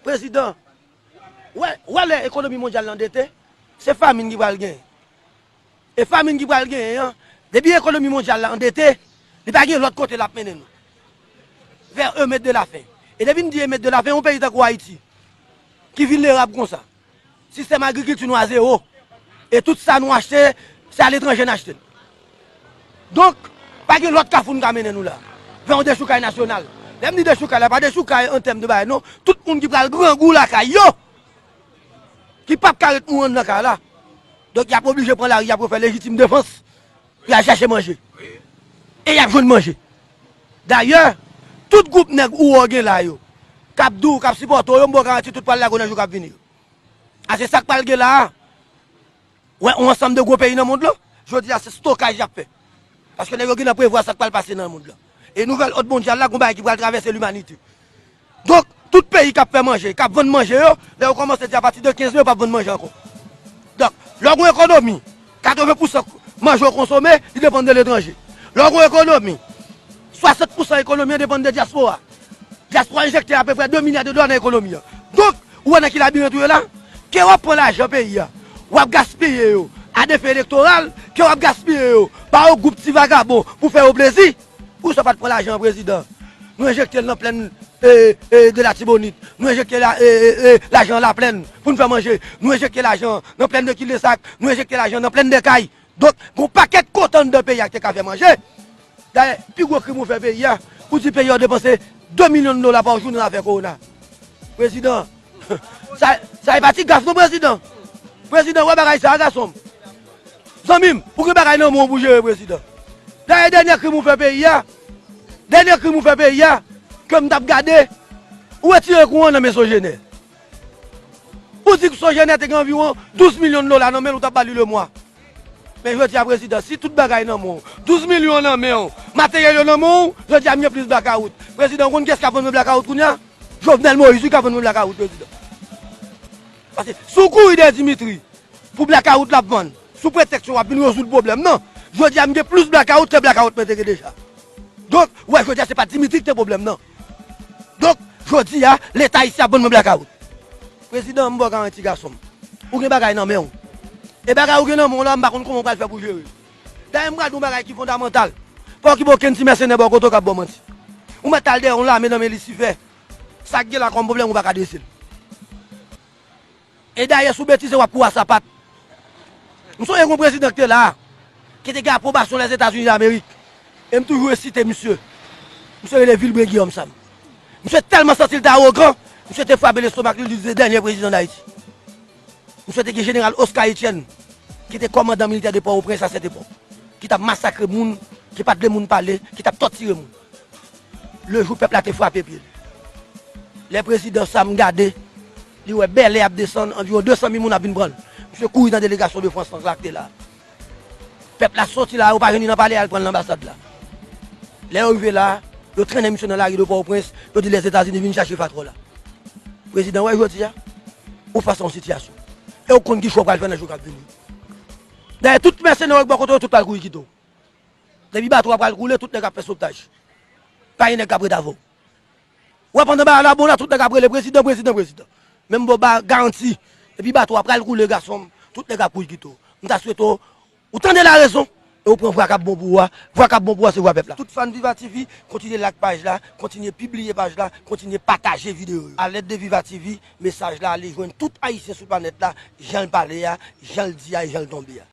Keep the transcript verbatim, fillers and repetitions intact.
Prezidan, wè, wè lè ekonomi mondyal la andete, se famin ki pral genyen. E famin ki pral genyen an, depi ekonomi mondyal la andete, li pa gen lòt kote l ap mennen nou. Vè un mèt de la fen. E depi n di un mèt de la fen, yon peyi tankou Ayiti, ki vilnerab konsa, sistèm agrikilti nou a zewo. E tout sa nou achte, se aletranje n achte l. Donk, pa gen lòt kafou n ka mennen nou la. Vè yon dechoukay nasyonal. Lè m di dechoukay la, pa dechoukay an tèm de bagay, non. Tout moun ki pral grangou lakay yo, ki p ap ka ret mouri anndan kay la. Donk, y ap oblije pran lari, y ap refè lejitim defans. Y al chèche manje. E y ap jwenn manje. Dayè, tout gwoup nèg ou wè w gen la yo, k ap di w, k ap sipòte w yo, m ba w garanti tout pral lage w nan jou k ap vini yo. A se sa k pral gen la a. Wè, yon ansanm de gwo peyi nan mond lan, jodi a se stokaj y ap fè. Paske nèg yo gentan prevwa sa k pral pase nan mond lan. E nouvèl òd mondyal la, gon bagay ki pral travèse limanite. Donk, tout peyi k ap fè manje, k ap vann manje yo, lè yo kòmanse di apati de kenz me, yo p ap vann manje ankò. Donk, lè w gen yon ekonomi, katreven pousan manje w konsome, li depann de letranje. Lè w gen yon ekonomi, swasant pousan ekonomi an depann de dyaspora. Dyaspora enjekte apeprè de milya de dola nan ekonomi an. Donk, ou wè nan ki labirent ou ye la? Ke w ap pran lajan peyi a, w ap gaspiye yo a de fen elektoral, ke w ap gaspiye yo ba yon gwoup ti vagabon pou fè yo plezi. Poukisa w pa t pran lajan an, prezidan? Nou enjekte l nan plèn, e, e, de Latibonit. Nou enjekte la, e, e, e, lajan an Laplèn pou n fè manje. Nou enjekte lajan an nan plèn de Kildesak. Nou enjekte lajan an nan plèn de Kay. Donk, gon pakèt kote anndan peyi a ki te ka fè manje. Dayè, pi gwo krim ou fè peyi a, ou di peyi a w depanse de milyon dola pa jou nan zafè kowona. Prezidan, sa, sa e pa ti gaf non, prezidan. Prezidan, wè bagay sa a, gason m. Zanmi m, ou gen bagay nan men w pou jere, prezidan. Dayè, dènye krim ou fè peyi a, dènye krim ou fè peyi a, ke m t ap gade, ou retire kouran nan men Sogener. Ou di ke Sogener te gen anviwon douz milyon dola nan men l, ou t ap ba li lemwa. Men jodi a, prezidan, si tout bagay nan men w, douz milyon nan men w, materyèl yo nan men w, jodi a m gen plis blakawout. Prezidan, ou konn kiyès k ap vann mwen blakawout kounye a? Jovenel Moïse wi k ap vann mwen blakawout, prezidan. Paske si w kouri dèyè Dimitri pou blakawout l ap vann, sou pretèks w ap vin rezoud pwoblèm nan, jodi a m gen plis blakawout ke blakawout mwen te gen deja. Donk, ou wè, jodi a se pa Dimitri ki te pwoblèm nan. Donk, jodi a, Leta ayisyen ap vann mwen blakawout. Prezidan, m ba w garanti, gason m. Ou gen bagay nan men w. E bagay ou gen nan men w la, m pa konn kòman w pral fè pou jere. Dayè, m pral di w yon bagay ki fondamantal. Pa okipe okenn ti mèsenè bò kote w k ap ba w manti. Ou mèt al dèyè yon lame nan men Lisifè. Sa k gen la kòm pwoblèm, ou pa ka adrese l. E dayè, si w betize, w ap kouri a sapat. M sonje gon prezidan ki te la a, ki te gen apwobasyon Lèzetazini Damerik. E m toujou resite misye. Misye rele Vilbrun Guillaume Sam. Misye tèlman santi l te awogan, misye te frape lestomak li, li di se dènye prezidan Dayiti. Misye te gen jeneral Oscar Etienne, ki te kòmandan militè de Pòtoprens a sèt epòk, ki t ap masakre moun, ki pa t vle moun pale, ki t ap tòtire moun. Lejou pèp la te frape pye l. Lè prezidan Sam gade, li wè bèlè ap desann, anviwon de san mil moun ap vin pran l. Misye kouri nan delegasyon de Frans lan k te la. Pèp la soti la, yo pa jwenn li nan palè a, al pran l nan anbasad la. Lè yo rive la, yo trennen misye nan lari de Pòtoprens, yo di Lèzetazini vin chache fatra w la. Prezidan, wè jodi a, ou fas a yon sitiyasyon. E ou konn ki chwa w pral fè nan jou k ap vini. Dayè, tout mèsenè w ak bò kote w, tout pral kouri kite w. Depi bato a pral koule, tout nèg ap fè sotaj. Pa gen nèg k ap ret avè w. Wè, pandan bagay la bon la, tout nèg ap rele prezidan, prezidan, prezidan. Men m ba w ba garanti, depi bato a pral koule, gason m, tout nèg ap kouri kite w. M ta swete w, ou tande larezon, e ou pran vwa k ap bon pou ou a. Vwa k ap bon pou ou a, se vwa pèp la. Tout fan Viva T V, kontinye like paj la, kontinye pibliye paj la, kontinye pataje videyo yo. A lèd de Viva T V, mesaj la ale jwenn tout Ayisyen sou planèt la, jan l pale a, jan l di a, e jan l tonbe a.